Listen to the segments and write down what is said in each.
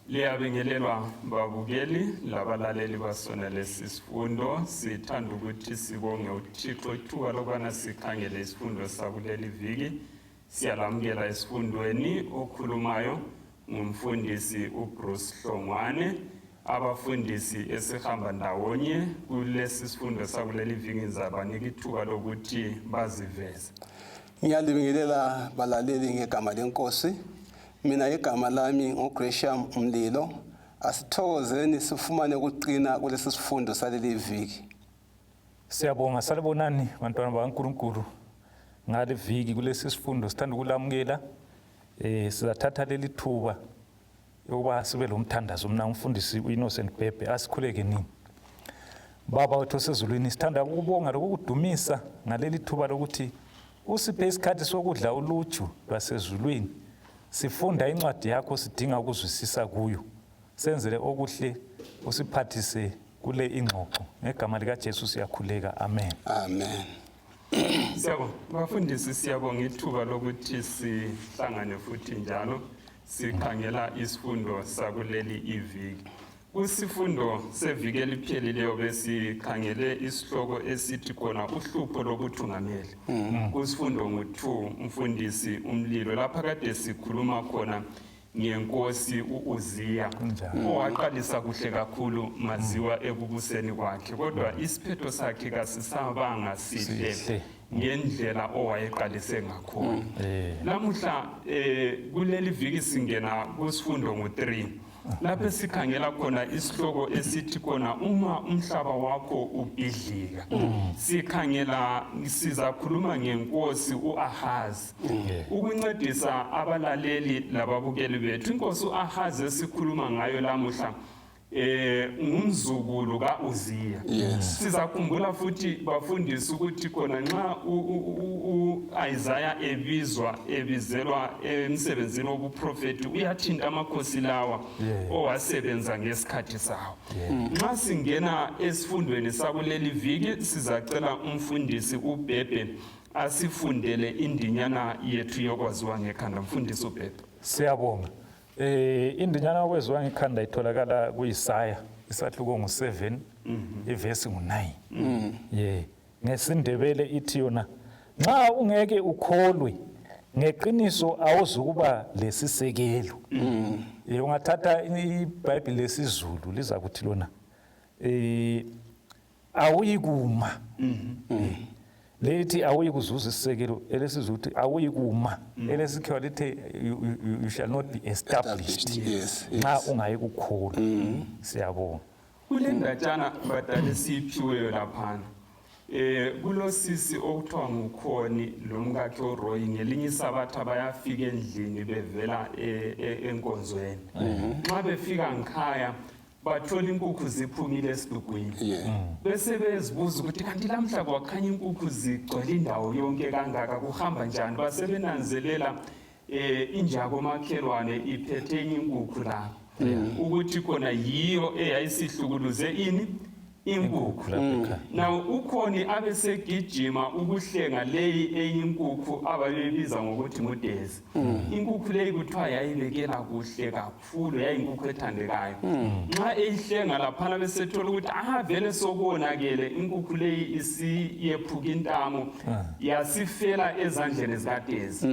Liyabingelelwa babukeli labalaleli basona lesi sifundo. Sithanda ukuthi sibonge uThixo ithuba lokubana sikhangele isifundo sakuleli viki. Siyalamukela esifundweni. Okhulumayo ngumfundisi uBruce Hlongwane. Abafundisi esihamba ndawonye kulesi sifundo sakuleli viki ngizabanika ithuba lokuthi baziveze. Ngiyalibingelela balaleli ngegama lenkosi. Mina igama lami nguGresham Mlilo. Asithokozeni sifumane ukuqina kulesi sifundo saleli viki. Siyabonga, salibonani bantwana bakaNkulunkulu ngale viki kulesi sifundo sithanda ukulamukela. Sizathatha leli thuba yokuba sibe lomthandazo. Mina umfundisi uInnocent Bhebhe, asikhuleke nini. Baba wethu osezulwini, sithanda ukubonga lokukudumisa ngaleli thuba lokuthi usiphe isikhathi sokudla uluju lwasezulwini. Sifunda incwadi yakho, sidinga ukuzwisisa kuyo. Senzele okuhle, usiphathise kule ingxoxo. Ngegama likaJesu siyakhuleka. Amen. Amen. Siyabonga bafundisi, siyabonga ithuba lokuthi sihlangane futhi njalo sikhangela isifundo sakuleli iviki. Kusifundo seviki eliphelileyo besikhangele isihloko esithi khona uhlupho lobuthungameli. Kusifundo ngu-2 umfundisi uMlilo, lapha kade sikhuluma khona ngenkosi u-Uziya owaqalisa kuhle kakhulu maziwa ekubuseni kwakhe, kodwa isiphetho sakhe kasisabanga sihle ngendlela owayeqalise ngakhona. Lamuhla kuleli viki singena kusifundo ngu-3 lapho esikhangela khona isihloko esithi khona uma umhlaba wakho ubhidlika. Sikhangela, sizakhuluma ngenkosi u-Ahazi. Ukuncedisa abalaleli lababukeli bethu, inkosi u-Ahazi esikhuluma ngayo lamuhla ngumzukulu kaUziya. Sizakhumbula futhi bafundisi ukuthi khona nxa u-Isaya ebizwa ebizelwa emsebenzini wobuprofeti uyathinta amakhosi lawa owasebenza ngesikhathi sawo. Nxa singena esifundweni sakuleli viki sizacela umfundisi uBhebhe asifundele indinyana yethu yokwaziwa ngekhanda. Mfundisi uBhebhe. Siyabonga. Indinyana yokwaziwa ngekhanda itholakala kuIsaya isahluko ngu-7 ivesi ngu-9. NgesiNdebele ithi yona, nxa ungeke ukholwe ngeqiniso awuzukuba lesisekelo. Ungathatha iBhayibheli lesiZulu liza kuthi lona awuyikuma. Lethi awuyikuzuza isisekelo, elesizulu ukuthi awuyikuma, elesikhiwa lithe you shall not be established nxa ungayi kukholwa. Siyabonga. Kule ndatshana badala esiyiphiweyo laphana, kulosisi okuthiwa nguKhoni lomkakhe uRoy. Ngelinye isabatha bayafika endlini bevela enkonzweni. Nxa befika ngikhaya bathola inkukhu ziphumile esidugwini. Bese bezibuza ukuthi kanti lamhla kwakhanya inkukhu zigcwele indawo yonke kangaka, kuhamba njani? Basebenanzelela inja komakhelwane iphethe enye inkukhu la, ukuthi khona yiyo eyayisihlukuluze ini inkukhu. Now uKhoni abesegijima ukuhlenga leyi enye inkukhu ababebiza ngokuthi nguDezi. Inkukhu leyi kuthiwa yayibekela kuhle kakhulu, yayinkukhu ethandekayo. Nxa eyihlenga laphana besethola ukuthi vele sokuwonakele, inkukhu leyi isiyephuka intamo, yasifela ezandleni zikaDezi.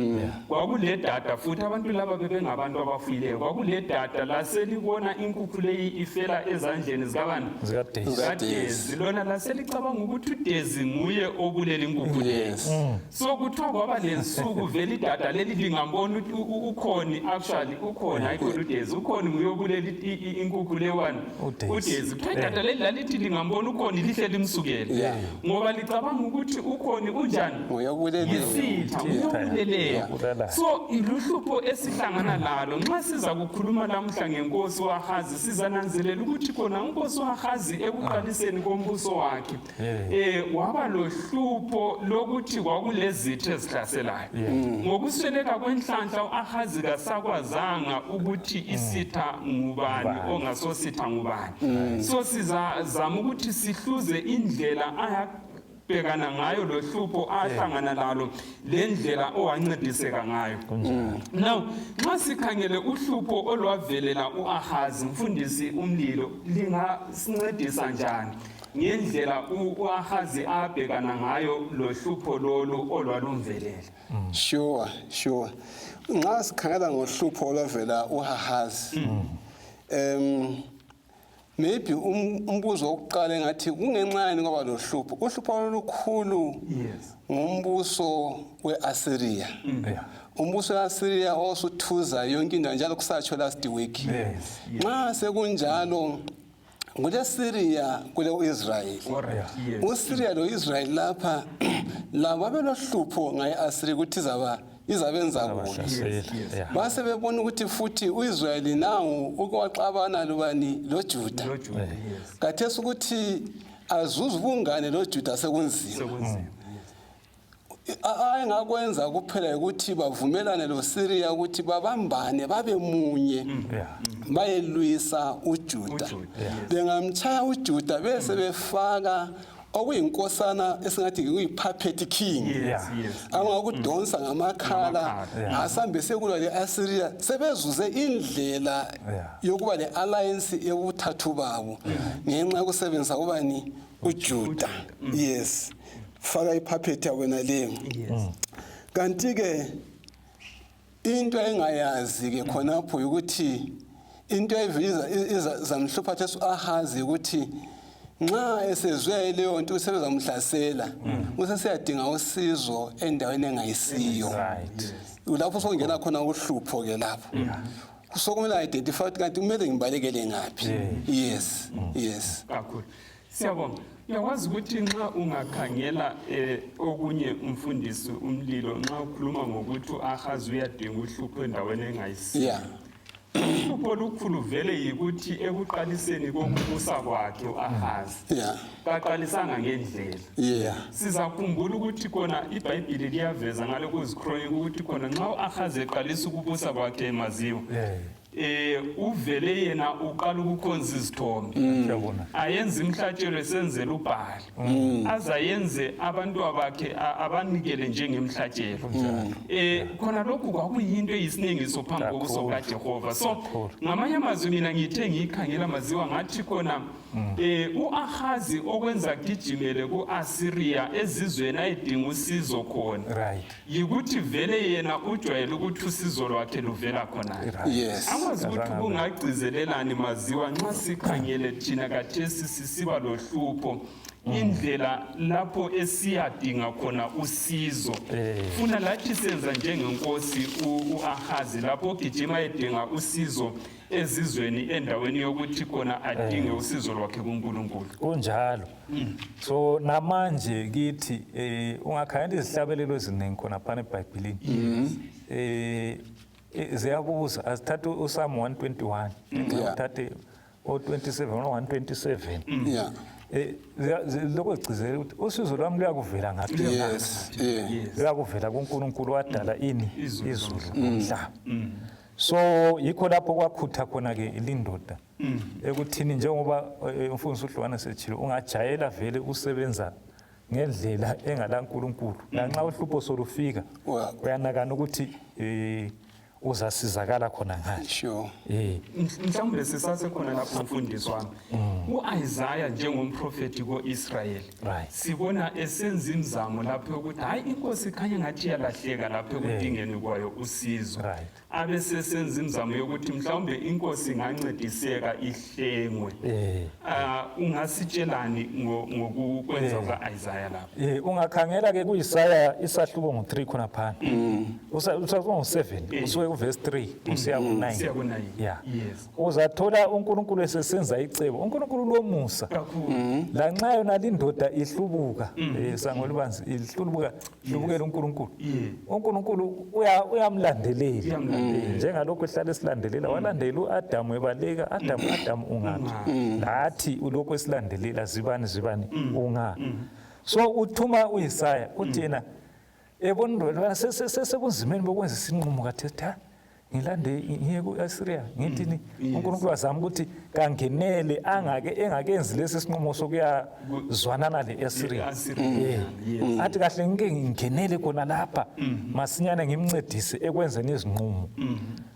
Kwakuledada futhi, abantu laba bebengabantu abafuyileyo, kwakuledada laselibona inkukhu leyi ifela ezandleni zikabani? ZikaDezi. Lona laselicabanga ukuthi uDezi nguye obulela inkukhu leyi. So kuthiwa kwaba lensuku vele idada leli lingambona uKhoni, actually uKhoni hayikhona uDezi, uKhoni nguye obulela inkukhu lewani uDezi. Kuthiwa idada leli lalithi lingambona uKhoni lihle limsukele, ngoba licabanga ukuthi uKhoni unjani, yisitha, uyobuleleyo. So luhlupho esihlangana lalo nxa siza kukhuluma lamuhla ngenkosi uAhazi. Sizananzelela ukuthi khona unkosi uAhazi ekuqaliseni kombuso wakhe waba lohlupho lokuthi kwakulezitha ezihlaselayo. Ngokusweleka kwenhlanhla uAhazi kasakwazanga ukuthi isitha ngubani, ongasositha ngubani. So sizazama ukuthi sihluze indlela abhekana ngayo lohlupho ahlangana lalo lendlela owancediseka ngayo. Now nxa sikhangele uhlupho olwavelela u-Ahazi, mfundisi umlilo, lingasincedisa njani ngendlela u-Ahazi abhekana ngayo lohlupho lolu olwalumvelela? Sure. Nxa sikhangela ngohlupho olwavela uAhazi, maybe umbuzo wokuqala engathi kungenxani kwaba lohlupho. Uhlupho olukhulu ngumbuso weAssyria. Umbuso weAssyria osuthuza yonke indawo, njalo kusatsho last week. Nxa sekunjalo, kule Syria, kule Israel. All right. Yes. uSyria lo-Israel lapha labo babelohlupho ngaye Assyria ukuthi izaba izabenza kubi. Abahlasela. Base bebona ukuthi futhi uIsrael nawo uke waxabana lobani, loJuda. LoJuda, yes. Kathesi ukuthi azuze ubungane loJuda sekunzima. Sekunzima. Ayengakwenza kuphela ukuthi bavumelane loSyria ukuthi babambane babe munye, bayelwisa uJuda. UJuda, yes. Bengamchaya uJuda bese befaka okuyinkosana esingathi kuyi-puppet king angakudonsa ngamakhala, Ngamakhala. asambe sekulwa le-Assyria, sebezuze indlela yokuba le-alliance yobuthathu babo ngenxa yokusebenzisa ubani, uJuda. Yes, faka i-puppet yawena leyo. Kanti-ke into engayazi-ke khonapho ukuthi into zamhlupha Jesu Ahazi ukuthi nxa esezwe leyo nto sebezamhlasela, usesiyadinga usizo endaweni engayisiyo. Lapho sokungena khona uhlupho ke, lapho sokumele identify ukuthi kanti kumele ngibalekele ngaphi. Yes. Kakhulu, siyabonga. Uyakwazi ukuthi nxa ungakhangela okunye, umfundisi umlilo, nxa ukhuluma ngokuthi u-Ahazi uyadinga uhlupho endaweni engayisiyo, uhlupho olukhulu vele yikuthi ekuqaliseni kokubusa kwakhe u-Ahazi kaqalisanga ngendlela. Sizakhumbula ukuthi khona iBhayibhili liyaveza ngale kuziKronike ukuthi khona nxa u-Ahazi eqalisa ukubusa kwakhe emaziwa, uvele yena uqala ukukhonza izithombe, Siyabona. Ayenze imhlatshelo esenzela uBhali, azayenze abantu bakhe abanikele njengemhlatshelo. Khona lokhu kwakuyinto eyisinengiso phambi kobuso bukaJehova. So ngamanye amazwi, mina ngithe ngiyikhangela maziwa, ngathi khona uAhazi okwenza gijimele kuAssyria, ezizweni ayidinga usizo khona, yikuthi vele yena ujwayele ukuthi usizo lwakhe luvela khona. Akwazi ukuthi kungagcizelelani maziwa nxa sikhangele thina kathesi sisiba lohlupho, indlela lapho esiyadinga khona usizo, funa lathi senza njengenkosi u-Ahazi lapho ogijima edinga usizo ezizweni endaweni yokuthi khona adinge usizo lwakhe kuNkulunkulu. Kunjalo. So namanje kithi ungakhangela izihlabelelo eziningi khona phana eBhayibhelini, ziyabuza. Asithathe uPsalm 121, uthathe o27, o127, lokho zigcizelela ukuthi usizo lwami luyakuvela ngaphi? Luyakuvela kuNkulunkulu wadala ini? Izulu. Izulu nomhlaba. So yikho lapho kwakhutha khona ke lindoda ekuthini, njengoba umfundisi uHlwane setshilo, ungajayela vele usebenza ngendlela engalaNkulunkulu, lanxa uhlupho solufika, uyanakana ukuthi uzasizakala khona ngale. Mhlawumbe sisasekhona lapho, mfundisi wami, u-Isaya njengomprofethi ko-Israyeli, sibona esenza imizamo lapho yokuthi hayi, inkosi ikhanya ngathi iyalahleka lapho ekudingeni kwayo usizo, abe sesenza imizamo yokuthi mhlawumbe inkosi ingancediseka ihlengwe. Ungasitshelani ngokukwenza kuka-Isaya lapho? Ungakhangela ke kuIsaya isahluko ngo3 khona phana. Usahluko ngo7, usuke kuverse 3 usiya ku9. Usiya ku-9. Uzathola uNkulunkulu esesenza icebo. uNkulunkulu lomusa. Kakhulu. Lanxa yona lindoda ihlubuka, sangolubanzi ihlubuka, hlubukela uNkulunkulu. uNkulunkulu uyamlandelela. Uyamlandelela. Njengalokhu ehlala esilandelela, walandela uAdamu ebaleka, "Adam, Adam, ungaphi?" Lathi ulokhu esilandelela, "Zibani, zibani, unga." So uthuma uIsaya, uthi yena ebona indoda sebunzimeni bokwenza isinqumo kathi, "Ha, Ngilande ngiye ku-Assyria ngithini? uNkulunkulu azama ukuthi kangenele angake engakenzi lesi sinqumo sokuyazwanana le-Assyria. Le-Assyria, yes. Athi kahle ngike ngingenele khona lapha masinyane ngimncedise ekwenzeni izinqumo.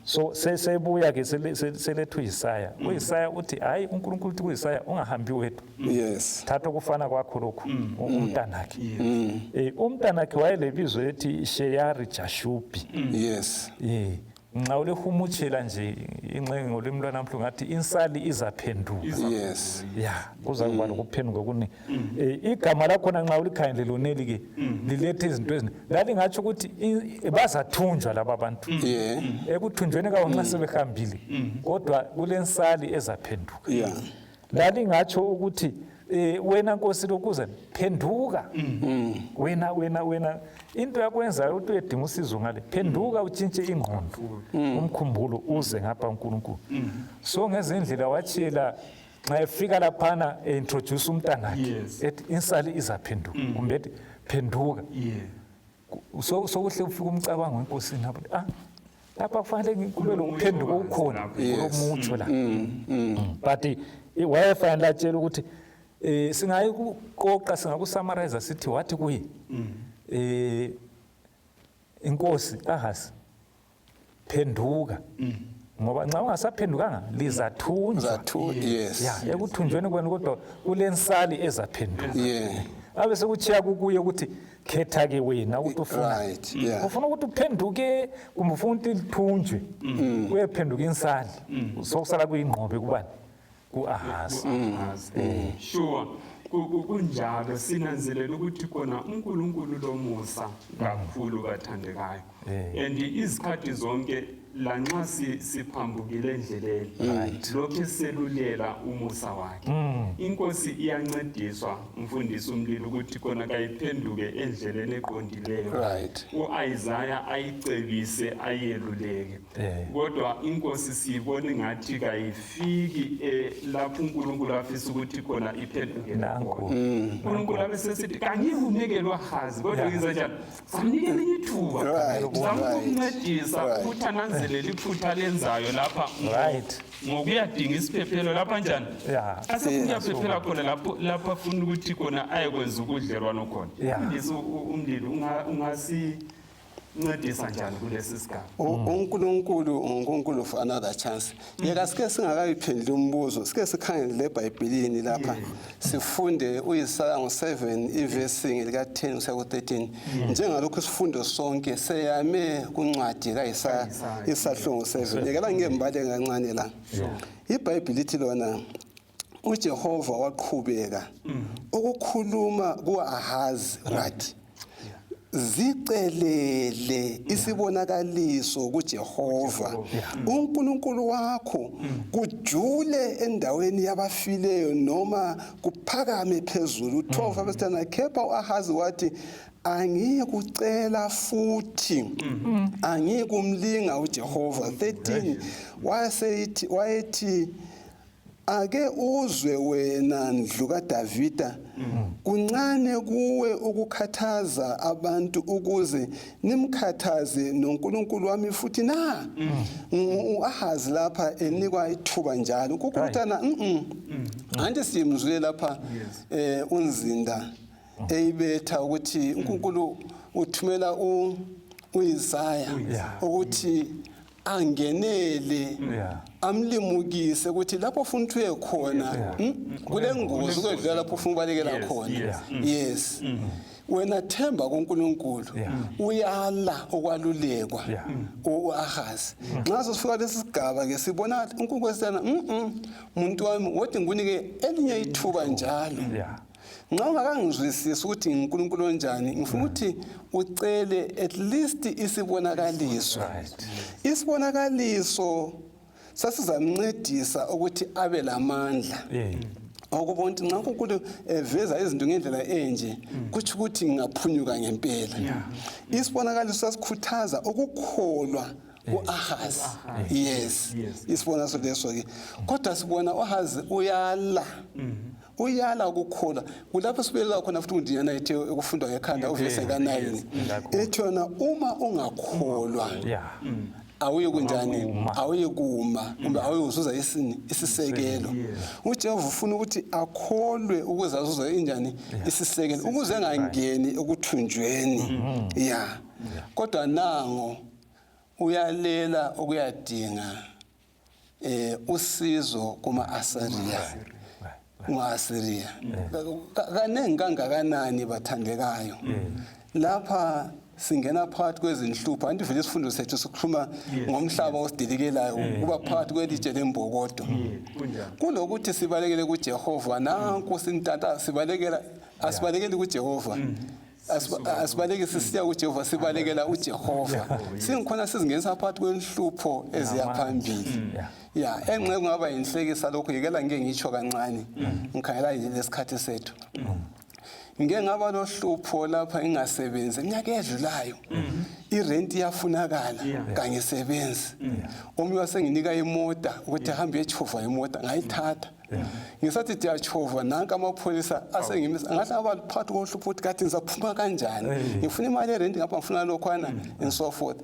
So sebuya ke selethu uIsaya. uIsaya uthi hayi, uNkulunkulu uthi kuIsaya ungahambi wedwa. Thatha okufana kwakho lokhu, umntanakhe. Umntanakhe wayelebizo ethi Sheyari Jashubi. Nxa ulehumutshela nje ingxenye ngolimi lwanamhla ngathi insali izaphenduka. Ya, kuza kuba lokuphenduka kuningi. Igama lakhona nxa ulikhangele loneli ke lilethe izinto eziningi. Lalingatsho ukuthi bazathunjwa laba bantu. Ekuthunjweni kwawo nxa sebehambile, kodwa kulensali ezaphenduka. Lalingatsho ukuthi wena Nkosi lokuza phenduka. Wena wena wena into yakwenza ukuthi uyedinga usizo ngale, phenduka utshintshe ingqondo, umkhumbulo uze ngapha uNkulunkulu. So ngezindlela watshela nxa efika laphana eintroduce umntanakhe ethi insali izaphenduka kumbe ethi phenduka. So sokuhle ufika umcabango enkosini lapho, lapha kufanele kube lokuphenduka okukhona kulomutsho la. But wayefanele atshela ukuthi singayikuqoqa, singakusummarize sithi wathi kuye inkosi Ahasi phenduka, ngoba nxa ungasaphendukanga lizathunjwa. Zathu, yes. Ya, ekuthunjweni kwenu kodwa kulensali ezaphenduka. Abe sekutshiya kukuye ukuthi khetha ke wena ukuthi ufuna ufuna ukuthi uphenduke kumbe ufuna ukuthi lithunjwe, uyephenduka insali. Sokusala kuyingqobe kubani? Ku-Ahazi. Ku-Ahazi. Sure. Kunjalo sinanzelela ukuthi khona uNkulunkulu lomusa kakhulu bathandekayo. And izikhathi zonke lanxa siphambukile endleleni, lokhu selulela umusa wakhe. Inkosi iyancediswa umfundisi umlilo ukuthi khona kayiphenduke endleleni eqondileyo. U-Isaya ayicebise ayeluleke. Kodwa inkosi siyibona ngathi kayifiki lapho uNkulunkulu afisa ukuthi khona iphenduke khona. uNkulunkulu abe sesithi kangikunikele uAhazi, kodwa ngenza njani? Samnika elinye ithuba. Zama ukumncedisa ukuthi ananzelele iphutha lenzayo lapha ngokuyadinga isiphephelo lapha njani? Asefuna khona lapho lapho afuna ukuthi khona ayekwenza ubudlelwano khona. Mfundisi umlilo ungasincedisa njani kulesi sigaba? uNkulunkulu uNkulunkulu for another chance. Yeka sike singakayiphenduli umbuzo, sike sikhangele eBhayibhelini lapha. Sifunde uIsaya ngo7 ivesi lika 10 kusiya ku13. Njengalokhu sifundo sonke seyame kuncwadi kaIsaya isahluko 7. Yekela ngike ngibale kancane la. IBhayibheli lithi lona uJehova waqhubeka ukukhuluma kuAhazi wathi, zicelele isibonakaliso kuJehova uNkulunkulu wakho, kujule endaweni yabafileyo noma kuphakame phezulu. 12 abesithana kepha uAhazi wathi, angiyikucela futhi angiyikumlinga uJehova. 13 wayeseyithi wayethi ake uzwe wena ndlu kaDavida, kuncane kuwe ukukhathaza abantu ukuze nimkhathaze noNkulunkulu wami futhi na? uAhazi lapha enikwa ithuba njalo kukuthana anti simzwe lapha unzinda eyibetha ukuthi uNkulunkulu uthumela uIsaya ukuthi angenele amlimukise ukuthi lapho ufuna ukuthi uye khona kulengozi ukwedlula lapho ufuna ukubalekela khona. Yes, wena themba kuNkulunkulu. Uyala ukwalulekwa uAhazi. Nxa sesifika lesi sigaba ke sibona uNkulunkulu esana muntu wami wothi ngikunike elinye ithuba njalo. Nxa ungakangizwisisi ukuthi ngiNkulunkulu onjani, ngifuna ukuthi ucele at least isibonakaliso. Isibonakaliso sasizamncedisa ukuthi abe lamandla okubona ukuthi nxa uNkulunkulu eveza izinto ngendlela enje, kutsho ukuthi ngingaphunyuka ngempela. Isibonakaliso sasikhuthaza ukukholwa ku-Ahazi. Yes, isibonakaliso leso ke. Kodwa sibona uAhazi uyala uyala ukukholwa. Kulapho sibuyelela khona futhi kundinyana ethe ukufundwa ngekhanda uvese ka9 ethi yona uma ungakholwa. Awuyi kunjani? Awuyi kuma kumbe awuyi kuzuza isini isisekelo. UJehova ufuna ukuthi akholwe ukuze azuze injani isisekelo ukuze engangeni ekuthunjweni. Yeah. Kodwa nango uyalela ukuyadinga eh usizo kuma-Asiriya. Kuma-Asiriya. Kaningi kangakanani bathandekayo. Lapha singena phakathi kwezinhlupho anti vele isifundo sethu sikhuluma ngomhlaba osidilikelayo kuba phakathi kwelitshe lembokodo. Kunokuthi sibalekele kuJehova nanku sintanta sibalekela asibalekeli kuJehova. Asibaleki sisiya kuJehova sibalekela uJehova. Singikhona sizingenisa phakathi kwenhlupho eziya phambili. Ya, engxe kungaba yinhlekisa lokhu yikela ngike ngitsho kancane. Ngikhangela nje lesikhathi sethu. Ngike ngaba lohlupho lapha ngingasebenzi iminyaka edlulayo. Irent iyafunakala kangisebenzi. Omunye wasenginika imota ukuthi ahambe uyetshova imota ngayithatha. Ngisathi ndiyatshova nanka amapholisa asengimisa ngahle ngaba phakathi kohlupho ukuthi kathi ngizaphuma kanjani ngifuna imali yerenti ngapha ngifuna lokhwana and so forth.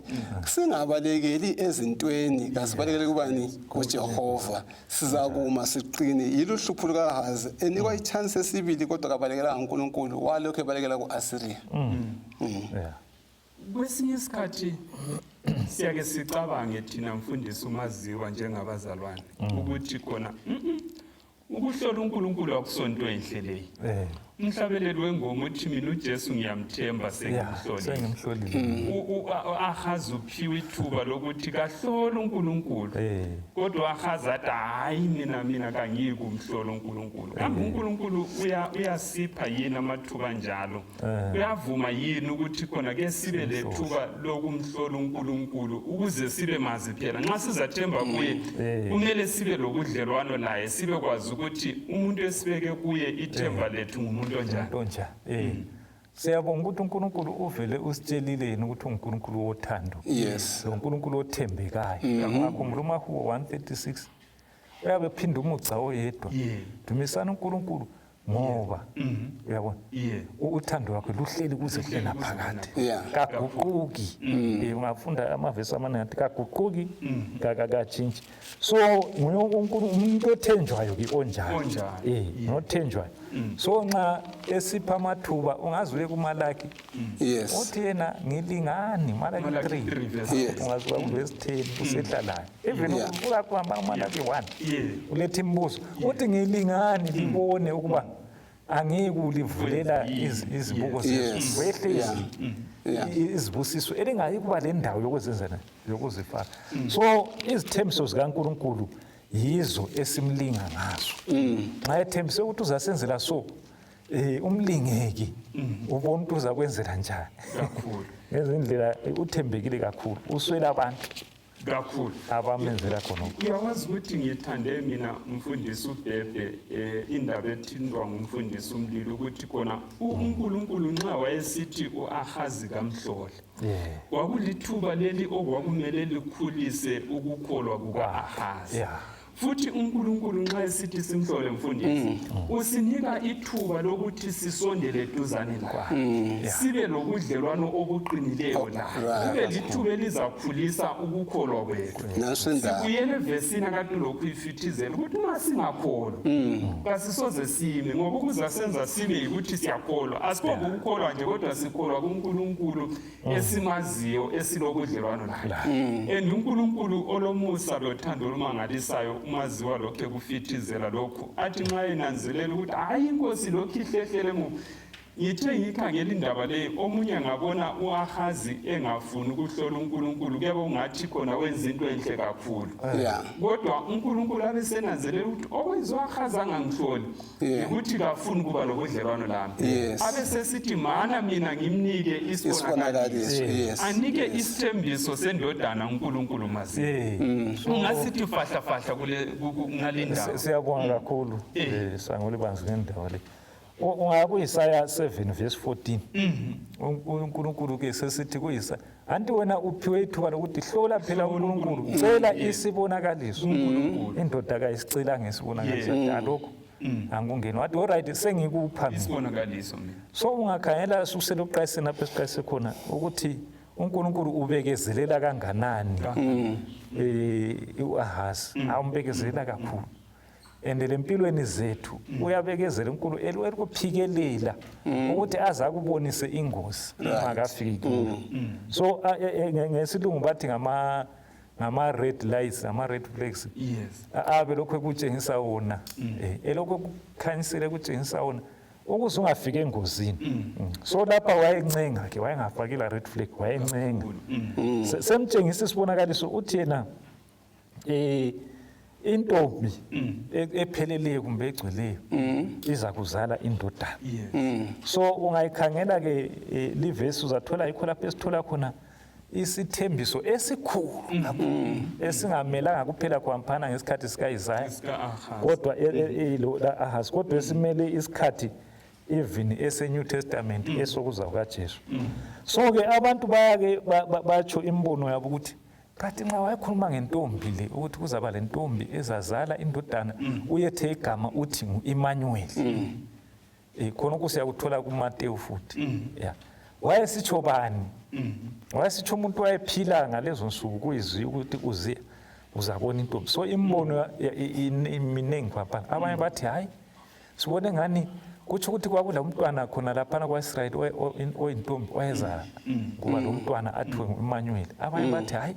Singabalekeli ezintweni kasibalekele kubani kuJehova. Sizakuma siqine. Yilo uhlupho lukaAhazi enikwa i-chance esibili kodwa kabalekelanga uNkulunkulu walokhu ebalekela ku-Asiriya. Kwesinye isikhathi siyake sicabange thina mfundisi umaziwa njengabazalwane ukuthi khona ukuhlola uNkulunkulu akusonto enhle leyi. Umhlabeleli wengoma uthi mina uJesu ngiyamthemba sengimhlolile. Sengimhlolile. Ahazi uphiwe ithuba lokuthi kahlole uNkulunkulu. Kodwa Ahazi athi hayi mina kangiyi kumhlola uNkulunkulu. Kambe uNkulunkulu uyasipha yini amathuba njalo? Uyavuma yini ukuthi khona ke sibe lethuba lokumhlola uNkulunkulu ukuze sibe mazi phela nxa sizathemba kuye kumele sibe lobudlelwano naye sibe kwazi ukuthi umuntu esibeke kuye ithemba lethu ngumuntu onjani. Onjani. Siyabonga ukuthi uNkulunkulu uvele usitshelile yena ukuthi uNkulunkulu wothando. Yes. Lo uNkulunkulu othembekayo. Ngakhumbula uMahubo 136 uyabe phinda umugca oyedwa. Dumisani uNkulunkulu ngoba uyabona uthando lwakhe luhleli kuze kube naphakade. Kaguquki. Ungafunda amavesi amaningi athi kaguquki kakatshintshi. So umuntu othenjwayo ke onjalo. Nothenjwayo. So nxa esipha amathuba ungaze uye kuMalaki. Yes. Uthi yena ngilingani Malaki 3. Ungazuka kuverse 10 usehla layo. Even uyakuhamba kuMalaki 1. Uletha imibuzo. Uthi ngilingani libone ukuba angiyikulivulela izibuko zezulu. Wehle izibusiso elingayi kuba le ndawo yokuzenzela yokuzifaka. So izithembiso zikaNkulunkulu yizo esimlinga ngazo. Nxa ethembise ukuthi uzasenzela so umlingeki ubona ukuthi uzakwenzela njani. Kakhulu. Ngezindlela uthembekile kakhulu uswela abantu kakhulu abamenzela khona. Uyakwazi ukuthi ngithande mina umfundisi uBhebhe indaba ethindwa ngumfundisi uMlilo ukuthi khona uNkulunkulu nxa wayesithi uAhazi kamhlole kwakulithuba leli okwakumele likhulise ukukholwa kukaAhazi. Futhi uNkulunkulu nxa esithi simhlole mfundisi usinika ithuba lokuthi sisondele eduzane laye sibe lobudlelwano obuqinileyo laye kube lithuba elizakhulisa ukukholwa kwethu. Sibuyele evesini akade lokhu ifithizela ukuthi uma singakholwa kasisoze sime ngoba ukuzasenza sime yikuthi siyakholwa. Asikhombi ukukholwa nje kodwa sikholwa kuNkulunkulu esimaziyo esilobudlelwano laye. And uNkulunkulu olomusa lothando olumangalisayo umaziwa lokhu ekufithizela lokhu athi nxa enanzelela ukuthi hayi inkosi lokhu ihlehlele emuva. Ngithe ngikhangela indaba leyi omunye ngabona uAhazi engafuni ukuhlola uNkulunkulu kuyabe kungathi khona wenza into enhle kakhulu. Kodwa uNkulunkulu abesenanzelela ukuthi okwenziwa uAhazi angangihloli ukuthi kafuni ukuba lobudlelwano lami. Abesesithi mana mina ngimnike isibonakaliso. Anike isithembiso sendodana uNkulunkulu mazi. Ungasithi fahla fahla kule ngale ndawo. Siyabonga kakhulu sangolibanzi ngendawo le. Ungaya kuIsaya 7 verse 14. uNkulunkulu ke sesithi kuIsaya anti wena uphiwe ithuba lokuthi hlola phela uNkulunkulu cela isibonakaliso. Indoda kayisicela ngesibonakaliso alokho angungeni wathi all right sengikupha isibonakaliso mina. So ungakhangela susele uqayiseni lapho esiqayise khona ukuthi uNkulunkulu ubekezelela kanganani uAhazi, awumbekezelela kakhulu. And lempilweni zethu uyabekezela uNkulunkulu, elikuphikelela ukuthi aze akubonise ingozi ungakafiki kuyo. So ngesilungu bathi ngama red lights, ama red flags. Abe lokho ekutshengisa wona, elokho kukhanyisile kutshengisa wona ukuze ungafiki engozini. So lapha wayencenga ke, wayengafaki la red flag, wayencenga. Semtshengisa isibonakaliso, uthi yena intombi epheleleyo kumbe egcweleyo iza kuzala indodana. So ungayikhangela ke livesi, uzathola yikho lapho esithola khona isithembiso esikhulu kakhulu esingamelanga kuphela kwamphana ngesikhathi sikaIsaya, Sika-Ahazi. Kodwa lo la Ahazi, kodwa esimele isikhathi even ese New Testament esokuza kukaJesu. So ke abantu bayake batsho imbono yabo ukuthi kathi nxa wayekhuluma ngentombi le, ukuthi kuzaba le ntombi ezazala indodana, uyethe igama uthi ngu-Emmanuel. Khona kusiyakuthola kuMateyu futhi. Yeah, wayesitsho bani? Wayesitsho umuntu wayephila ngalezo nsuku kuyizwi ukuthi uziya uzabona intombi. So imbono iminingi kwaphana. Abanye bathi hayi, sibone ngani kutsho ukuthi kwakula umntwana khona laphana kwa-Israyeli oyintombi wayeza kuba lo mntwana athiwe ngu-Emmanuel. Abanye bathi hayi,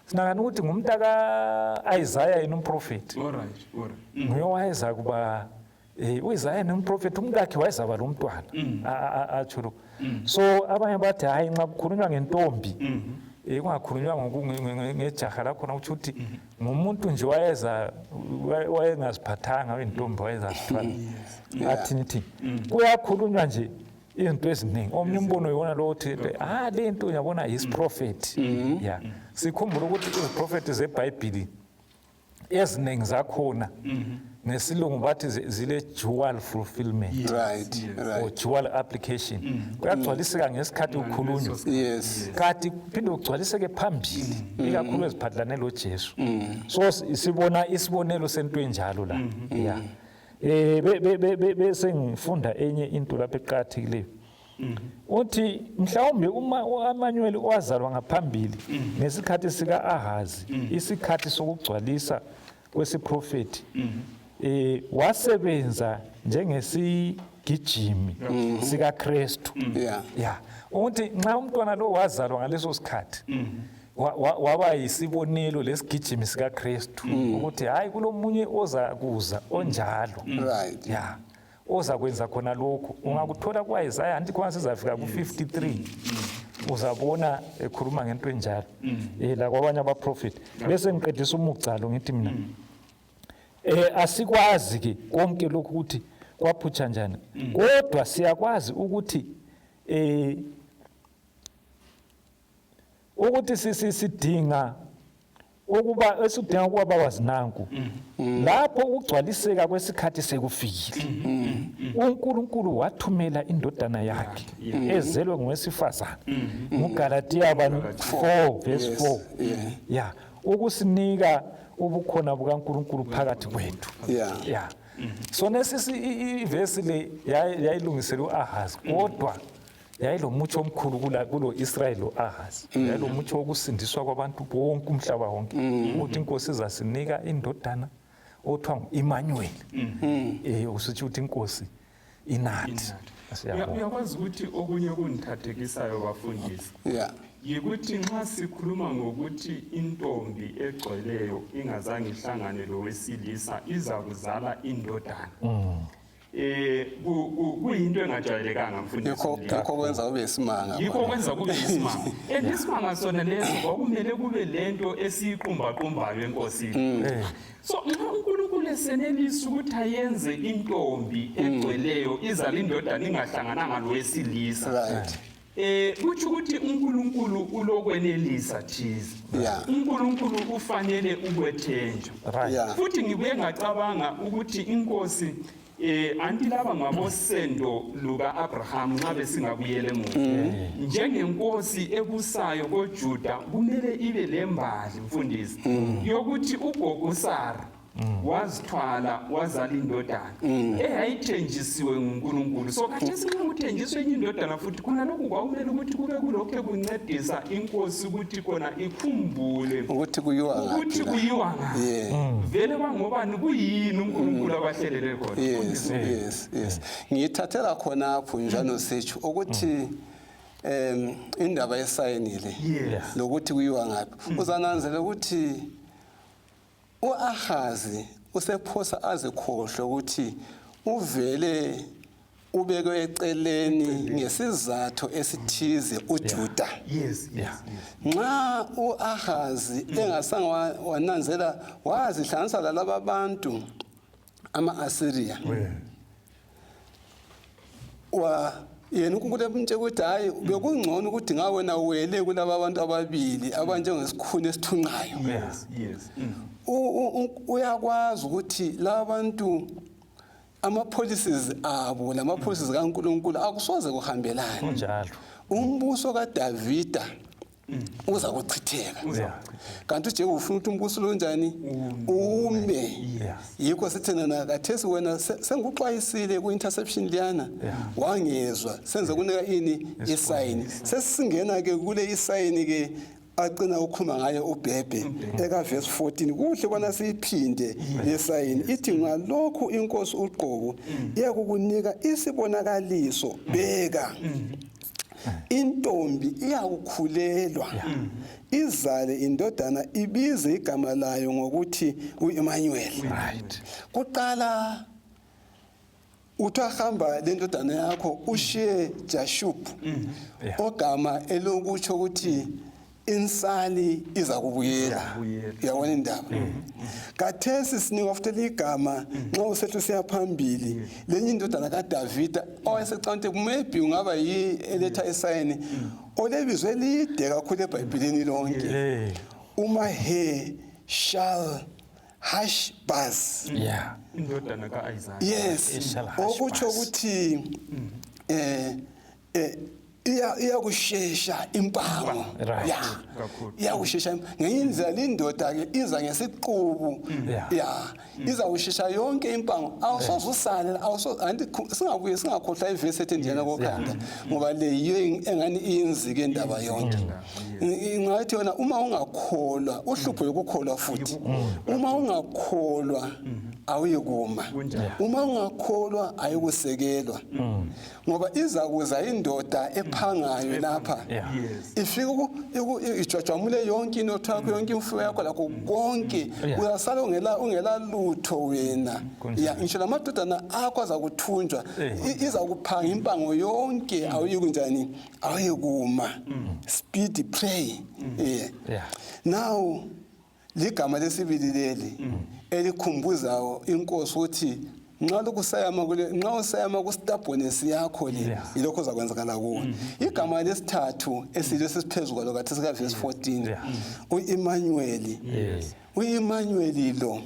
sinakani ukuthi ngumntu ka-Isaya yena umprofethi. All right, all right. Nguye owayeza kuba uIsaya nomprofethi, umkakhe wayezaba lo mntwana atsho lo. So abanye bathi hayi, nxa kukhulunywa ngentombi kungakhulunywa ngejaha lakhona, kutsho ukuthi ngumuntu nje wayeza wayengaziphathanga oyintombi, wayezazithwala athini thini. Kuyakhulunywa nje izinto eziningi. Omunye umbono yiwona lo uthi le nto uyabona yisiprofethi. Ya, sikhumbule ukuthi iziprofethi zeBhayibhili eziningi zakhona ngesilungu bathi zile dual fulfillment or dual application. Kuyagcwaliseka ngesikhathi kukhulunywa, kanti kuphinde kugcwaliseke phambili, ikakhulu eziphathelane lo Jesu. So sibona isibonelo sento enjalo la. Ya, bese ngifunda enye into lapha eqakathekileyo. Uthi mhlawumbe uma uEmmanuel wazalwa ngaphambili ngesikhathi sika-Ahazi, isikhathi sokugcwalisa kwesiprofethi, wasebenza njengesigijimi sikaKristu. Ya, ukuthi nxa umntwana lo wazalwa ngaleso sikhathi, waba yisibonelo lesigijimi sikaKristu, ukuthi hayi, kulomunye oza kuza onjalo. Ya, oza kwenza khona lokhu. Ungakuthola kwa-Isaya, anti khona sizafika ku-53, uzabona ekhuluma ngento enjalo la kwabanye abaprofeti. Bese ngiqedisa umugcalo, ngithi mina asikwazi ke konke lokhu ukuthi kwaphutsha njani, kodwa siyakwazi ukuthi ukuthi sidinga ukuba esidinga ukuba bakwazi nanku lapho ukugcwaliseka kwesikhathi sekufikile, uNkulunkulu wathumela indodana yakhe ezelwe ngowesifazane, nguGalatiya 4 verse 4, ya, ukusinika ubukhona bukaNkulunkulu phakathi kwethu. Ya, so nesisi ivesi le yayilungiselwe uAhazi, kodwa yayilomutsho omkhulu kulo Israel lo-Ahazi. Yayilomutsho wokusindiswa kwabantu bonke, umhlaba wonke, ukuthi inkosi izasinika indodana othiwa ngu-Emmanuel, usitsho ukuthi inkosi inathi. Inathi. Siyabonga. Uyakwazi ukuthi okunye okungithathekisayo, bafundisi, yikuthi nxa sikhuluma ngokuthi intombi egcweleyo ingazange ihlangane lowesilisa iza kuzala indodana, kuyinto engajwayelekanga, mfundisi. Yikho Mlilo. yikho kwenza kube isimanga. Yikho kwenza kube isimanga, and isimanga sona leso kwakumele kube lento esiyiqumbaqumbayo enkosini. So nxa uNkulunkulu esenelisa ukuthi ayenze intombi egcweleyo izala indodana ingahlangananga lowesilisa, kutsho ukuthi uNkulunkulu ulokwenelisa thize. UNkulunkulu ufanele ukwethenjwa. Futhi ngibuye ngacabanga ukuthi inkosi anti laba ngabosendo luka Abraham, nxa besingabuyela emuva, njengenkosi ebusayo koJuda kumele ibe lembali, mfundisi, yokuthi ugogo uSara Wazithwala, wazala indodana eyayithenjisiwe nguNkulunkulu. So khathesi nxa kuthenjiswe enye indodana futhi, khona lokhu kwakumele ukuthi kube kulokhu kuncedisa inkosi ukuthi khona ikhumbule ukuthi kuyiwa ukuthi ngaphi la. Kuyiwa ngaphi vele, kwangobani, kuyini uNkulunkulu abahlelele khona. Yes, ngiyithathela khonapho njalo sitsho ukuthi indaba yesayini le lokuthi kuyiwa ngaphi, uzananzela ukuthi uAhazi usephosa azikhohlwe ukuthi uvele ubekwe eceleni ngesizathu esithize uJuda. Nxa uAhazi engasange wananzela wazihlanganisa lalaba bantu ama-Asiriya, wa yena uNkulunkulu emtshela ukuthi hayi, bekungcono ukuthi nga wena wele kulaba bantu ababili abanjengesikhuni esithunqayo. yes yes Uyakwazi ukuthi laba bantu ama-policies abo lama-policies kaNkulunkulu akusoze kuhambelane. Umbuso kaDavida uza kuchitheka, kanti uJehu ufuna ukuthi umbuso lo njani ume. Yikho sithena na kathesi wena sengikuxwayisile ku-interception liyana, wangezwa, senze kunika ini isayini. Sesingena-ke kule isayini ke agcina ukukhuluma ngayo uBhebhe eka-verse 14. Kuhle bona siyiphinde le sayini. Ithi, "Ngalokhu inkosi uqobo iyakukunika isibonakaliso: bheka, intombi iyakukhulelwa, izale indodana, ibize igama layo ngokuthi uEmmanuel." Kuqala uthi ahamba le ndodana yakho ushiye Jashub, ogama elokutsho ukuthi insali iza kubuyela. Izakubuyela. Uyabona indaba? Kathesi sinikwa futhi ligama nxa usethi usiya phambili, lenye indodana kaDavida owayesecabanga ukuthi maybe ungaba yi eletha isayini, olebizo elide kakhulu eBhayibhilini lonke, uMahe Shal Hashbaz. Indodana ka-Isaya. Yes. Ishal Hashbaz. Okutsho ukuthi iya iyakushesha impango. Kakhulu. Iyakushesha ngenye indlela. Lindoda ke iza ngesiqubu. Ya, iza kushesha yonke impango, awusoze usale, awusoze anti singabuye singakhohlwa ivesi ethi njena kokhanda, ngoba le yiyo engani iyinzike indaba yonke. Ngathi yona uma ungakholwa, uhlupho yokukholwa futhi, uma ungakholwa awuyikuma. Kunjalo. Uma ungakholwa ayikusekelwa, ngoba iza kuza indoda ephangayo lapha, ifike ijwajwamule yonke inotho yakho, yonke imfuyo yakho, lakho konke. Uyasala ungela lutho wena. Ya, ngisho lamadodana akho aza kuthunjwa. Iza kuphanga impango yonke, awuyikunjani, awuyikuma. Speed pray, yeah. Now ligama lesibili leli elikhumbuzayo inkosi ukuthi nxa lokhu sayama kule, nxa usayama ku-stubbornness yakho le, yilokho ozakwenzakala kuwe. Igama lesithathu esilo sesiphezu kwalo kathi sika-verse 14, u-Emmanuel. U-Emmanuel lo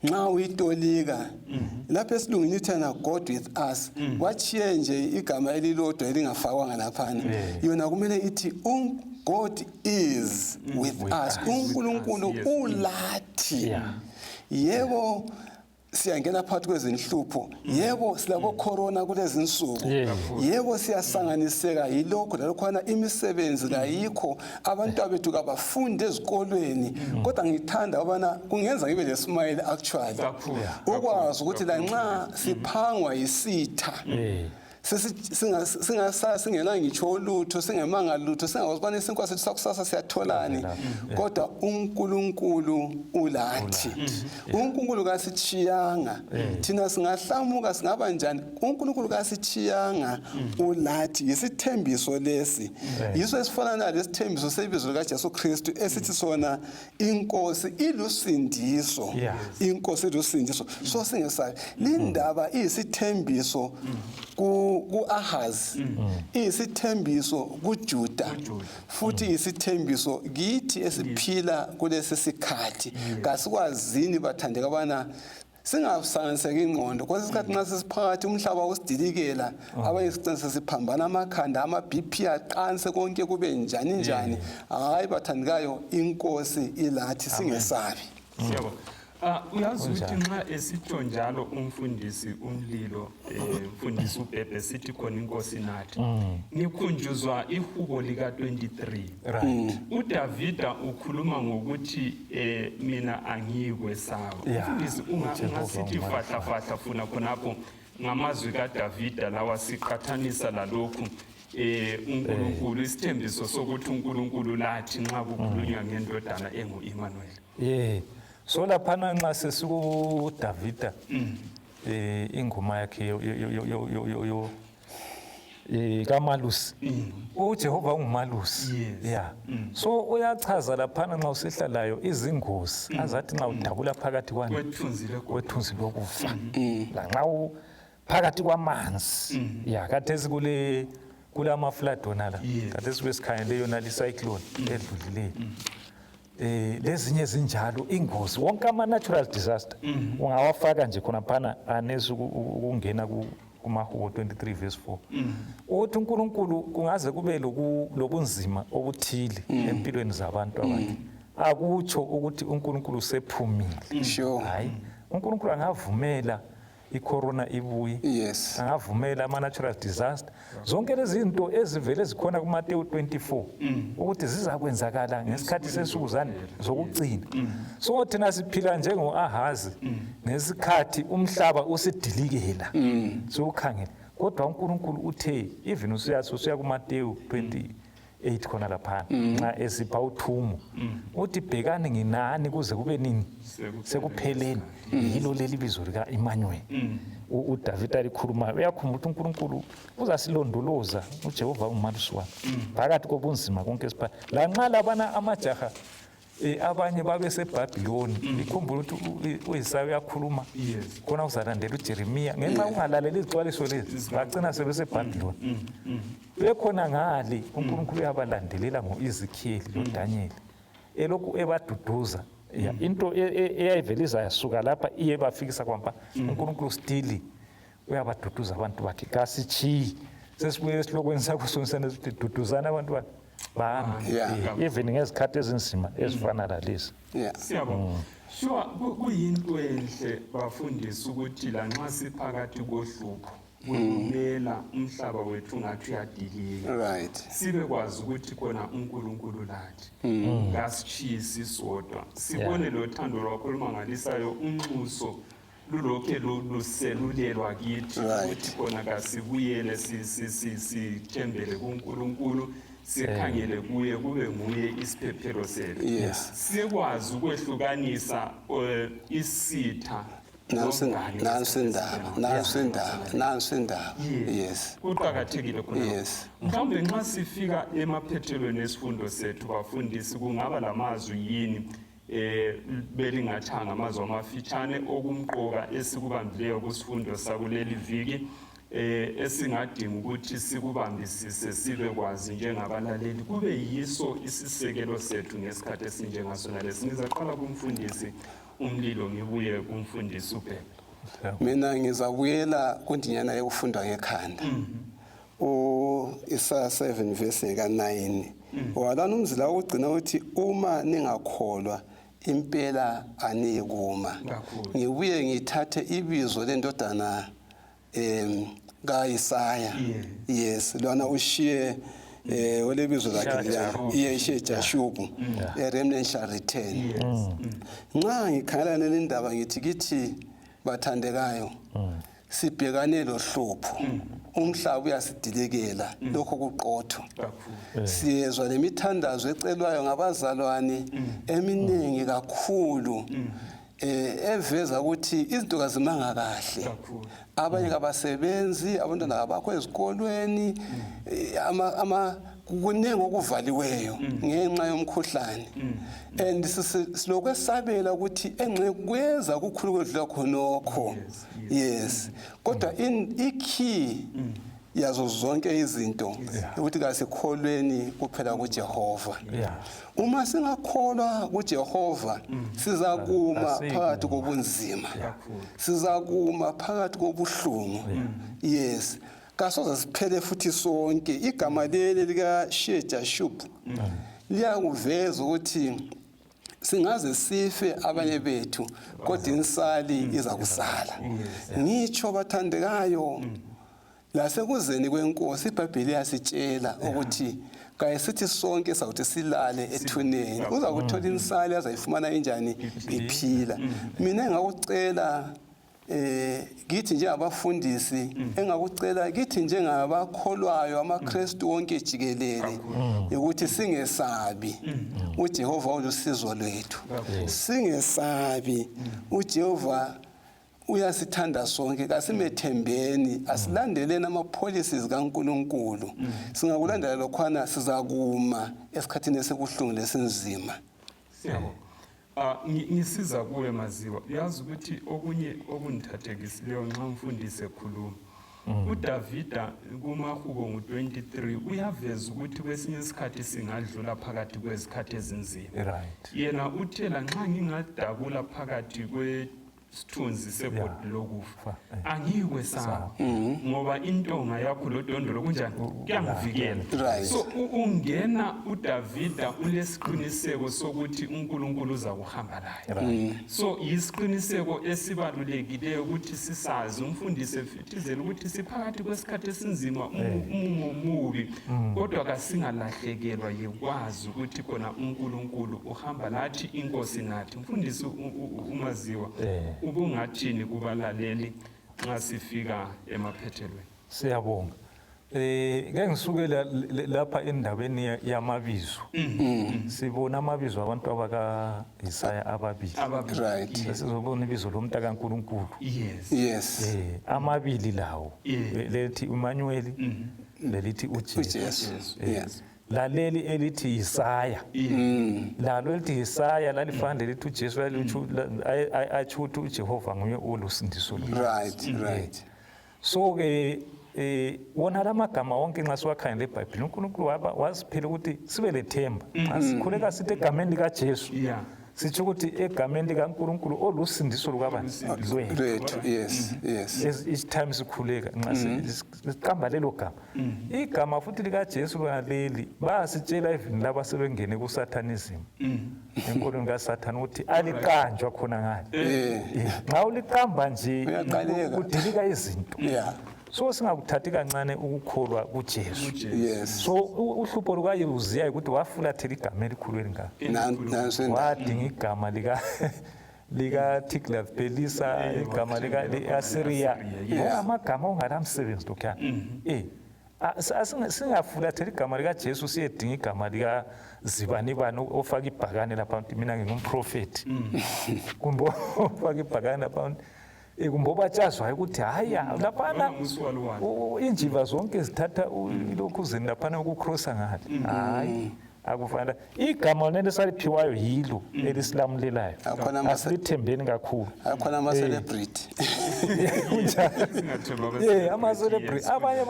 nxa uyitolika lapha esilungwini ithana "God with us", wachiye nje igama elilodwa elingafakwanga laphana. Yona kumele ithi "God is with With us." us. UNkulunkulu ulathi. Yebo, siyangena phakathi kwezinhlupho, yebo, silabo corona kulezi nsuku, yebo, siyasanganiseka yilokho lalokhwana, imisebenzi kayikho, abantu bethu kabafundi ezikolweni, kodwa ngithanda ukubana kungenza ngibe le-smile actually Kakhulu. ukwazi ukuthi lanxa siphangwa yisitha, singasala singena ngitsho lutho, singemanga lutho, singakwazi ukubana isinkwa sethu sakusasa siyatholani, kodwa uNkulunkulu ulathi. UNkulunkulu kasitshiyanga. Thina singahlamuka, singaba njani, uNkulunkulu kasitshiyanga, ulathi. Yisithembiso lesi, yiso esifana nalesithembiso sebizo likaJesu Kristu esithi sona inkosi ilusindiso. Inkosi ilusindiso, so singesabi. Lindaba iyisithembiso ku-Ahazi, iyisithembiso kuJuda, futhi iyisithembiso kithi esiphila kulesi sikhathi. Kasikwazini bathandeka bana singasanganiseki ingqondo kwesinye isikhathi nxa sesiphakathi umhlaba usidilikela, abanye sicina sesiphambana amakhanda, ama-BP aqanse, konke kube njani njani. Hayi bathandekayo, inkosi ilathi, singesabi. Siyabonga. Ah, uyazi ukuthi nxa esitsho njalo umfundisi umlilo eh, mfundisi ubhebhe sithi khona inkosi nathi mm. ngikhunjuzwa ihubo lika-23 right mm. udavida ukhuluma ngokuthi eh, mina angiyikwesaba Yeah. mfundisi uJehova ungasithi ungumandla. fahla fahla funa khonapho ngamazwi kadavida lawa siqathanisa lalokhu eh uNkulunkulu isithembiso sokuthi uNkulunkulu lathi nxa kukhulunywa ngendodana engu-Emmanuel ye so laphana nxa sesikuDavida eh ingoma yakhe yo eh kamalusi uJehova ungumalusi Yes. yeah so uyachaza laphana nxa usehlalayo izingozi azathi nxa udabula phakathi kwani kwethunzi legogo kwethunzi lokufa lanxa phakathi kwamanzi ya khathesi kule kulama-flood wona la Yes. khathesi besikhangele yona li-cyclone edlulileyo eh lezinye ezinjalo ingozi wonke ama-natural disaster ungawafaka nje khonaphana anesi ukungena kumahubo 23 verse 4 ukuthi uNkulunkulu kungaze kube lobunzima obuthile empilweni zabantu abakhe akutsho ukuthi uNkulunkulu usephumile Sure. hayi uNkulunkulu angavumela icorona ibuye Yes. angavumela ama-natural disaster zonke lezi zinto ezivele zikhona kuMateyu 24 ukuthi zizakwenzakala ngesikhathi sensuku zani zokugcina so thina siphila njengo-ahazi ngesikhathi umhlaba usidilikela siwukhangele kodwa uNkulunkulu uthe even usuya kuMateyu 28 khona laphana nxa esipha uthumo uthi bhekani nginani kuze kube nini sekupheleni yilo leli bizo lika-Emmanuel uDavida alikhulumayo uyakhumbula ukuthi uNkulunkulu uzasilondoloza uJehova ungumalusi wami phakathi kobunzima konke esipha lanxa labana amajaha abanye babeseBhabhiloni ikhumbula ukuthi uIsaya uyakhuluma Yes. khona uzalandela uJeremiya ngenxa yokungalaleli izixwayiso lezi bagcina sebeseBhabhiloni bekhona ngale uNkulunkulu uyabalandelela ngo-Ezekiel loDaniel elokhu ebaduduza ya into eyayivele izayasuka lapha iye bafikisa kwampa uNkulunkulu still uyabaduduza abantu bakhe kasitshiyi sesibuye esihlokweni sakho sonisana sithi duduzana abantu bakhe bami Yeah. Even ngezikhathi ezinzima ezifana lalezi Yeah. Siyabonga. Sure, kuyinto enhle bafundisi ukuthi lanxa siphakathi kohlupho kulumela umhlaba wethu ngathi uyadilika Right. sibe kwazi ukuthi khona uNkulunkulu lathi kasitshisi sodwa sibone lo thando lwakho olumangalisayo unxuso lulokhe luselulelwa kithi Right. ukuthi khona kasibuyele sithembele kuNkulunkulu sikhangele kuye kube nguye isiphephelo sethu Yes. sikwazi ukwehlukanisa isitha Nansi nomngane nansi indaba, nansi indaba, nansi indaba. Yes. Kuqakathekile khona Yes. mhlawumbe nxa sifika emaphethelweni esifundo sethu bafundisi kungaba lamazwi yini belingathanga amazwi amafitshane okumqoka esikubambileyo kusifundo sakuleli viki esingadinga ukuthi sikubambisise sibe kwazi njengabalaleli kube yiso isisekelo sethu ngesikhathi esinjengasona lesi. Ngizaqala kumfundisi umlilo ngibuye kumfundisi uBhebe. Mina ngizabuyela kundinyana yokufundwa ngekhanda. U-Isaya 7 verse ka-9. Walana umzila wokugcina uthi uma ningakholwa impela aniyikuma. Kakhulu. Ngibuye ngithathe ibizo lendodana kaIsaya. Yes, lona ushiye olebizo lakhe leliya. Iye ishiye Jashubu. A remnant shall return. Yes. Nxa ngikhangela leli ndaba ngithi kithi bathandekayo sibhekane lohlupho umhlaba uyasidilikela lokho kuqotho Kakhulu. siyezwa lemithandazo ecelwayo ngabazalwane eminingi kakhulu eveza ukuthi izinto kazimanga kahle Kakhulu. abanye kabasebenzi abantwana kabakho ezikolweni ama kuningi okuvaliweyo ngenxa yomkhuhlane and silokwesabela ukuthi engxe kweza kukhulu kwedlula khonokho yes kodwa i-key yazo zonke izinto ukuthi kasikholweni kuphela kuJehova Yeah. uma singakholwa kuJehova sizakuma Asiyikuma. phakathi kobunzima sizakuma phakathi kobuhlungu yes kasoze siphele futhi sonke igama leli lika Shejashub liyakuveza ukuthi Singaze sife abanye bethu, kodwa insali iza kusala. Ngitsho bathandekayo, lasekuzeni kwenkosi iBhayibheli iyasitshela ukuthi kayisithi sonke sawuthi silale ethuneni, uza kuthola insali azayifumana injani iphila. Mina engakucela kithi njengabafundisi, engakucela kithi njengabakholwayo amaKristu wonke jikelele, ukuthi singesabi, uJehova ulusizo lwethu. Singesabi, uJehova uyasithanda sonke. Kasimethembeni, asilandeleni ama-policies kaNkulunkulu. Singakulandela lokhwana, sizakuma esikhathini esibuhlungu lesinzima. Siyabonga. Ngisiza kuwe Maziwa. Uyazi ukuthi okunye okungithathekisileyo nxa umfundisi ekhuluma. uDavida kumahubo ngu-23 uyaveza ukuthi kwesinye isikhathi singadlula phakathi kwezikhathi ezinzima. Yena uthela nxa ngingadabula phakathi kwesithunzi segodi lokufa, angiyikwesaba ngoba intonga yakho lodondolo kunjani kuyangivikela. So ungena uDavida ulesiqiniseko sokuthi uNkulunkulu uza kuhamba laye. So yisiqiniseko esibalulekileyo ukuthi sisazi, umfundisi efithizela ukuthi siphakathi kwesikhathi esinzima, umumo mubi, kodwa kasingalahlekelwa yikwazi ukuthi khona uNkulunkulu uhamba lathi, inkosi nathi. Mfundisi uMaziwa, ubungathini kubalaleli nxa sifika emaphethelweni? Siyabonga. Ke ngisuke lapha endabeni yamabizo. Sibona amabizo abantu abaka Isaya ababili. Ababili. Sesizobona ibizo lomntu kaNkulunkulu. Amabili lawo. Lethi Emmanuel, lelithi uJesu. uJesu. Laleli elithi Isaya. Lalo elithi Isaya lalifana lelithi uJesu, lalitsho atsho ukuthi uJehova nguye olusindiso lwethu. So ke wona lamagama wonke nxa siwakhangela eBhayibhilini, uNkulunkulu wasiphela ukuthi sibe lethemba. Nxa sikhuleka sithi egameni likaJesu, sitsho ukuthi egameni likaNkulunkulu olusindiso lukabani? Lwethu. Lwethu. Yes. Each time sikhuleka nxa siqamba lelo gama. Igama futhi likaJesu lona leli bayasitshela even laba sebengene ku-Satanism, enkolweni kaSathane, ukuthi aliqanjwa khona ngale. Nxa uliqamba nje Uyaqaleka. kudilika izinto. So singakuthathi kancane ukukholwa kuJesu. So uhlupho lukaUziya ukuthi wafulathela igama elikhulu elingaka. Nanso indaba. Wadinga igama lika Tiglath-Pileser, igama lika Assyria. Amagama ongalamsebenzi lokhuyana. Singafulathela igama likaJesu siyedinga igama lika zibani bani ofaka ibhakane lapha ukuthi mina ngingumprofeti. Kumbe ofaka ibhakane lapha kumbe obatshazwayo ukuthi hayi laphana injiva zonke zithatha lokhu zini laphana ukucrossa ngale. Hayi, akufanele. Igama lona esaliphiwayo yilo elisilamulelayo. Akhona Asilithembeni kakhulu. Akhona ama-celebrity. Ama-celebrity. Abanye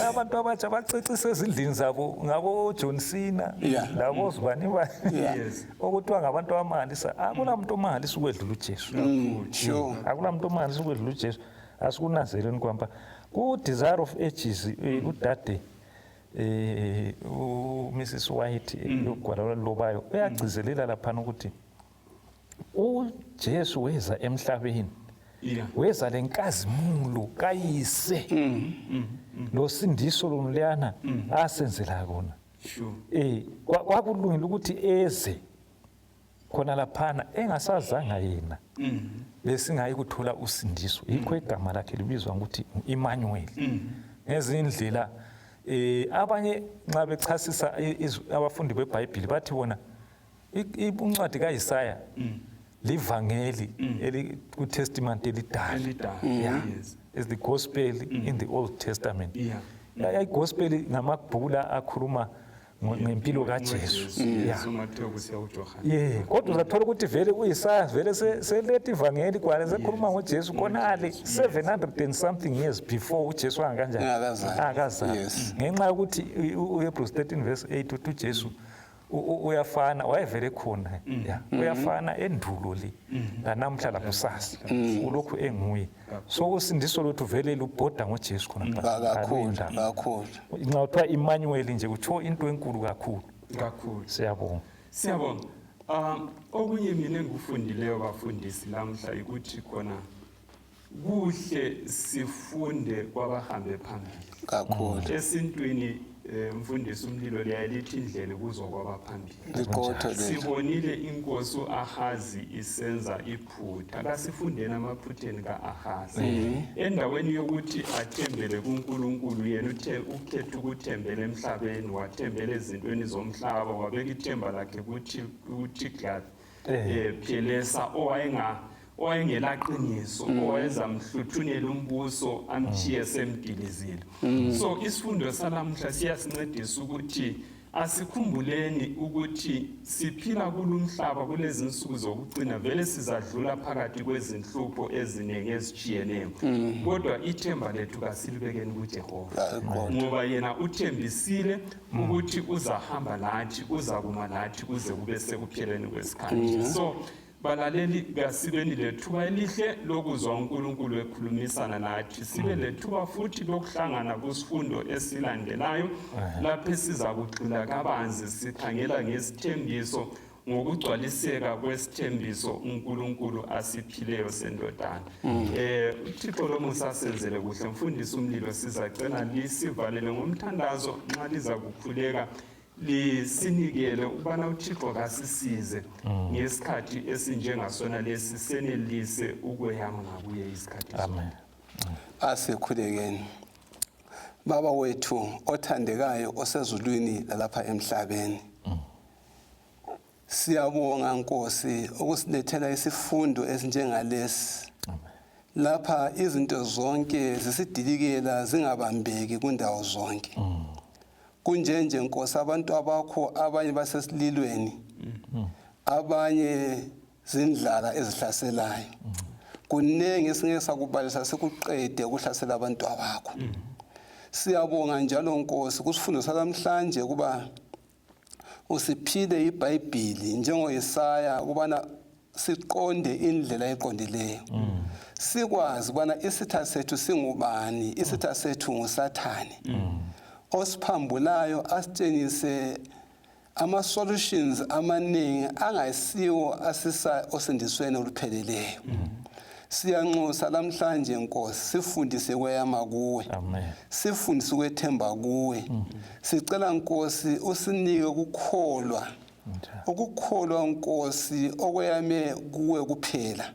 abantu abatsha bacecisa ezindlini zabo ngabo John Cena, labo zibani bani. Okuthiwa ngabantu abamangalisa. Akula muntu omangalisa ukwedlula uJesu. Akula muntu omangalisa ukwedlula uJesu. Asikunanzeleni kwampa. Ku Desire of Ages, udade uMrs White yogwalo lobayo uyagcizelela laphana ukuthi uJesu weza emhlabeni, weza lenkazimulo kayise losindiso loluyana asenzela kona. Kwakulungile ukuthi eze khona laphana engasazanga yena, besingayi kuthola usindiso. Yikho igama lakhe libizwa ngokuthi uEmmanuel. Ngezinye indlela abanye nxa bechasisa abafundi beBhayibhili bathi bona incwadi kaIsaya livangeli eli ku Testament elidala. Elidala. Is the gospel in the Old Testament. Igospel ngamabhuku la akhuluma ngempilo kaJesu. uMathewu kusiya kuJohane. Kodwa uzathola ukuthi vele uIsaya vele seletha ivangeli kwale sekhuluma ngoJesu khonale 700 and something years before uJesu angakanjani? Engakazalwa. Angakazalwa. Ngenxa yokuthi uHebrews 13 verse 8 uthi uJesu uyafana, wayevele khona. Uyafana endulo le lanamhla lakusasa. Ulokhu enguye. So usindiso lwethu vele lubhoda ngoJesu khona lapha. Kakhulu, Aluyindaba. kakhulu. Nxa kuthiwa Emmanuel nje kuthiwa into enkulu kakhulu. Kakhulu. Siyabonga. Siyabonga. Okunye mina engikufundileyo bafundisi lamhla ukuthi khona kuhle sifunde kwabahambe phambili kakhulu. Esintwini mfundisi umlilo liyalithi indlela kuzwa kwabaphambili. Liqotho lelo. Sibonile inkosi uAhazi isenza iphutha. Kasifundeni amaphutheni kaAhazi. Endaweni yokuthi athembele kuNkulunkulu, yena uthe ukhetha ukuthembela emhlabeni, wathembela ezintweni zomhlaba, wabeka ithemba lakhe kuthi kuTiglath Pilesa owayengelaqiniso, owayezamhluthunela umbuso amchiye semdilizile. So isifundo salamhla siyasincedisa ukuthi asikhumbuleni ukuthi siphila kulumhlaba kulezi nsuku zokugcina, vele sizadlula phakathi kwezinhlupho eziningi ezitshiyeneyo, kodwa ithemba lethu kasilibekeni kuJehova, ngoba yena uthembisile ukuthi uzahamba nathi, uzakuma nathi kuze kube sekupheleni kwesikhathi. So balaleli, kasibeni lethuba elihle lokuzwa uNkulunkulu ekhulumisana nathi, sibe lethuba futhi lokuhlangana kusifundo esilandelayo lapho esiza kugxila kabanzi sikhangela ngesithembiso, ngokugcwaliseka kwesithembiso uNkulunkulu asiphileyo sendodana. UThixo lomusa asenzele kuhle. Mfundisi umlilo, sizacela lisivalele ngomthandazo nxa liza kukhuleka, lisinikele ukubana uThixo kasisize ngesikhathi esinjengasona lesi, senelise ukweyama ngakuye isikhathi sonke. Amen. Asikhulekeni. Baba wethu othandekayo osezulwini lalapha emhlabeni, siyabonga Nkosi ukusilethela isifundo esinjengalesi. Lapha izinto zonke zisidilikela zingabambeki kundawo zonke. Kunjenje Nkosi, abantu abakho abanye basesililweni, abanye zindlala ezihlaselayo. Kuningi esingeke sakubalisa sikuqede ukuhlasela abantu abakho. Siyabonga njalo Nkosi kusifundo salamhlanje kuba usiphile iBhayibhili njengoIsaya kubana siqonde indlela eqondileyo. Sikwazi ukubana isitha sethu singubani, isitha sethu nguSathane. Osiphambulayo asitshengise ama-solutions amaningi angayisiwo asisa osindisweni olupheleleyo. Siyanxusa lamhlanje Nkosi, sifundise kweyama kuwe. Amen. Sifundise ukwethemba kuwe. Sicela Nkosi usinike ukukholwa. Ukukholwa Nkosi okweyame kuwe kuphela.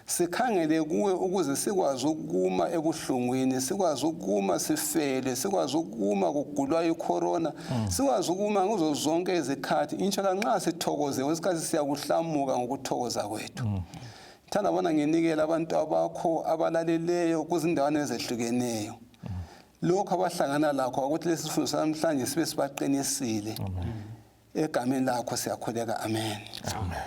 Sikhangele kuwe ukuze sikwazi ukuma ebuhlungwini, sikwazi ukuma sifele, sikwazi ukuma kugulwa icorona, sikwazi ukuma kuzo zonke izikhathi. Inshallah nxa sithokoze kwesikhathi siyakuhlamuka ngokuthokoza kwethu. Thanda bona nginikele abantu abakho abalaleleyo kuzindawana ezehlukeneyo. Lokho abahlangana lakho ukuthi lesi sifundo sanamhlanje sibe sibaqinisile. Egameni lakho siyakhuleka, amen. Amen.